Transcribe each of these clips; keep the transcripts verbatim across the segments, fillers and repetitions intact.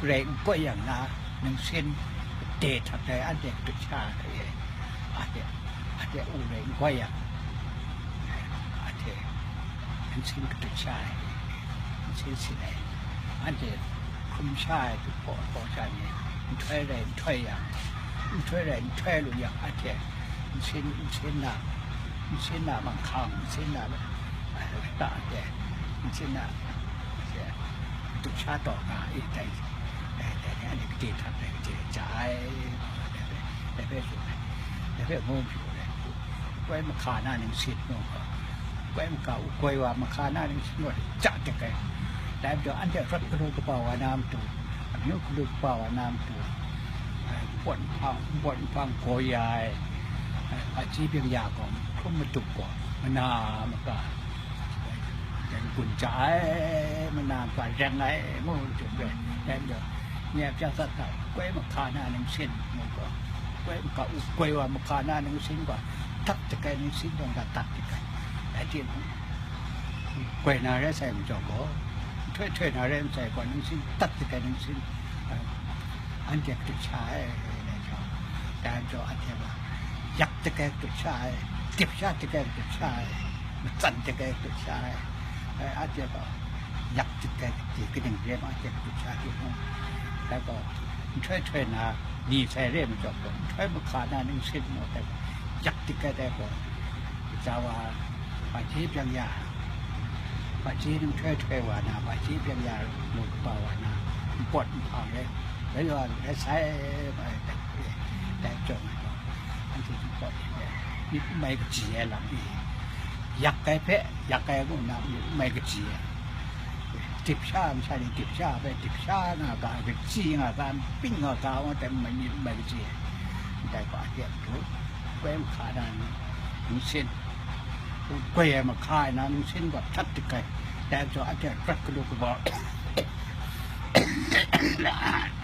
Rai n koi yang na, ningsin de htak ai anhte kadu sha ai, anhte, anhte u rai n koi yang, anhte ningsin kadu sha ai, ningsin sin ai, anhte hkrum sha ai, hpaw hpaw sha ni, nhtoi rai nhtoi yang, nhtoi rai nhtoi lu yang, anhte nsin, nsin na, nsin na manghkang, nsin na, eh, ta de, nsin na, eh, du sha taw nga, eh, dai, eh, dai, dai, ane gade htak dai, gade ja ai, dai, dai, dai, dai, dai, dai, ngu hpyu ai, koi mahka na ningsin ngu gaw, koi mahka u koi wa mahka na ningsin gaw, ja tek ai, dai majaw anhte rawt galu kaba wa na matu, amyu galu kaba wa na matu, eh, npawt nhpang, npawt nhpang gaw ya ai, eh, hpaji byeng ya gaw, hkrum matup gaw, mana maka, eh, gun ja ai, mana maka reng ai, ngu jung rai, dai majaw, nye a pya sat hta, koi mahka na ningsin ngu gaw, koi mahka u koi wa mahka na ningsin gaw, tat tek ai ningsin yawng gaw tat tek ai, rai timung, koi na rai sai majaw gaw, nhtoi htoi na rai masai gaw, ningsin tat tek ai ningsin, eh, anhte kadu sha ai, dai majaw, dai majaw anhte gaw, yak tek ai kadu sha ai, dip sha tek ai kadu sha ai, matsan tek ai kadu sha ai, eh, anhte gaw, yak tek ai kadu, kaning rai ma, anhte kadu sha timung, dai gaw, nhtoi htoi na ni sai re majaw gaw, nhtoi mahka na ningsin ngu dai gaw, yak tek ai dai gaw, gaja wa, hpaji byeng ya, hpaji nhtoi htoi wa na, hpaji byeng ya lu kaba wa na, npawt nhpang rai, rai wa rai sai, bai dai, dai chyawm ai gaw, anhte npawt myit mai kaji ai lam e, yak ai hpe, yak ai kaw na myit mai kaji ai, dip sha masha ni dip sha hpe dip sha nga ga, kaji nga ga, ping nga ga, ngu dai myit mai kaji ai, ndai hpa hte matu, koi mahka na ningsin, koi ai mahka ai na ningsin gaw htat dik ai, dai majaw anhte rawt galu kaba,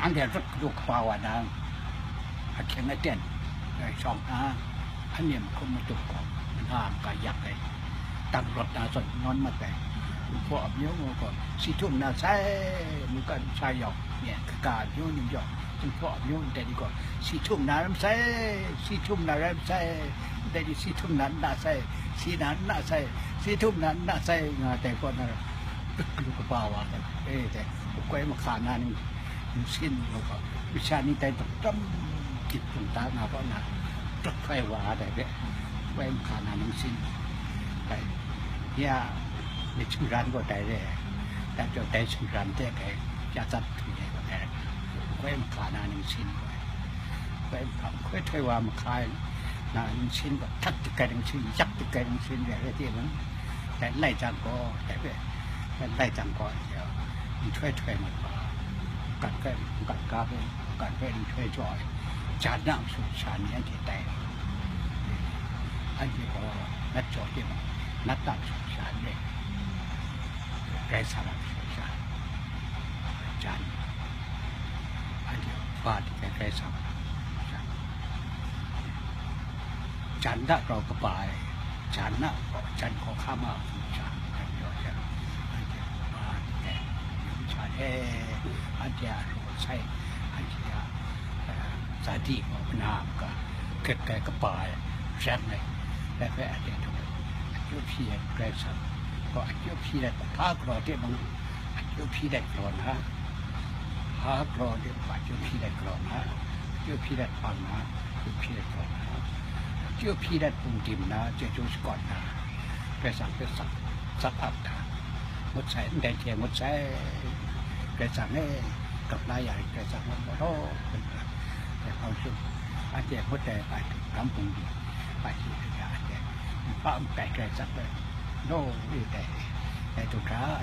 anhte rawt galu kaba wa na, ahkying aten, eh, shawng na, anim hkrum matup gaw, mana maka yak ai, dang rawt na zawn nawn mat ai, nhpaw amyu ngu gaw, si htum na sai, mungkan masha yawng, nye kaga amyu ning yawng, nhpaw amyu ndai ni gaw, si htum na rai masai, si htum na rai masai, ndai ni si htum na n na sai, si na n na sai, si htum na n na sai, nga dai gaw na, rawt galu kaba wa dai, eh, dai, koi mahka na ning, nsin ngu gaw, masha ni dai dum tam, gyit hpung da nga gaw na, rawt hkoi wa dai hpe, koi mahka na ningsin, dai, ya, myit shingran gaw dai re, dai gaw dai shingran hte dai, ya tsat hkri ai gaw dai, koi mahka na ningsin gaw, koi mahka, koi htoi wa mahka ai na ningsin gaw, htat dik ai ningsin, yak dik ai ningsin re, rai timung, dai lai jang gaw, dai hpe, dai lai jang gaw, nhtoi htoi mat wa, mungkan hpe, mungkan ga hpe, mungkan hpe nhtoi jaw ai, jan na masum sha ni anhte tai ai. Anhte gaw nat jaw timung, nat a masum sha n rai, Karai Kasang a masum sha, jan, anhte ba dik ai Karai Kasang a masum sha. Jan da grau kaba ai, jan na, jan hkawhkam a hkum sha, jan yaw jang, anhte ba dik ai, yum sha e, anhte a raw sai, anhte a, eh, zadi gaw mana maka, grep ai kaba ai, reng ai, dai hpe anhte htung ai, akyu hpyi ai Karai Kasang gaw, akyu hpyi ai hpa galaw timung, akyu hpyi dat galaw na, hpa galaw de, akyu hpyi dat galaw na, akyu hpyi dat hpang na, akyu hpyi dat galaw na, akyu hpyi dat pung dim na, chyeju shakawn na, Karai Kasang hpe tsap, tsap ap na, ngut sai, ndai hte ngut sai, Karai Kasang e, gap la ya rit, Karai Kasang ngut mu law, ngu nna, dai hpang jum, anhte ngut ai, bai hte gam bungli, bai hte hkrit ya, anhte npa nkai Karai Kasang hpe, naw e dai, dai du hkra,